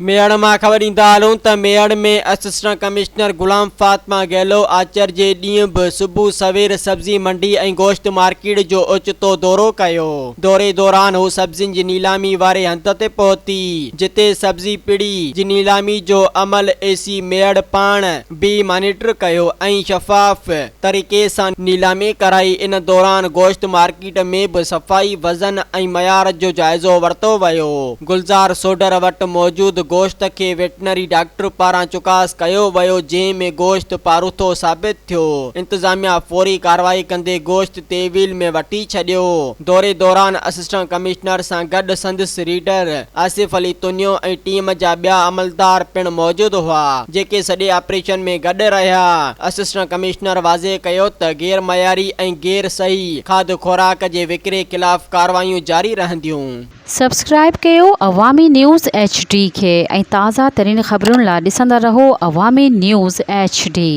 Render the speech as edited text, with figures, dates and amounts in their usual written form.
ميهڙ مان خبر ڏيندا هلون ته ميهڙ ۾ اسسٽنٽ ڪمشنر غلام فاطمه گيلو آچر جي ڏينهن به صبح سوير سبزي منڊي ۽ گوشت مارڪيٽ جو اوچتو دورو ڪيو. دوري دوران هو سبزين جي نيلامي واري هنڌ تي پهتي جتي سبزي پڙي جي نيلامي جو عمل اي سي ميهڙ پاڻ به مانيٽر ڪيو ۽ شفاف طريقي سان نيلامي ڪرائي ان دوران گوشت مارڪيٽ ۾ به صفائي، وزن ۽ معيار جو جائزو ورتو ويو. گلزار سوڍر وٽ موجود گوشت کي ويٽنري ڊاڪٽر پاران چڪاس ڪيو ويو جنهن ۾ گوشت پاروٿو ثابت ٿيو. انتظاميا فوري ڪارروائي ڪندي گوشت تحويل ۾ وٺي ڇڏيو. دوري دوران اسسٽنٽ ڪمشنر سان گڏ سندس ريڊر آصف علي تنيو ۽ ٽيم جا ٻيا عملدار پڻ موجود هئا، جيڪي سڄي آپريشن ۾ گڏ رهيا. اسسٽنٽ ڪمشنر واضح ڪيو ته غير معياري ۽ غير صحيح کاڌ خوراڪ جي وڪري خلاف ڪارروايون جاري رهنديون. سبسڪرائيب ڪيو عوامي نيوز ايڇ ڊي کي ۽ تازه ترين خبرن لا ڏسندا رهو عوامي نيوز ايڇ ڊي.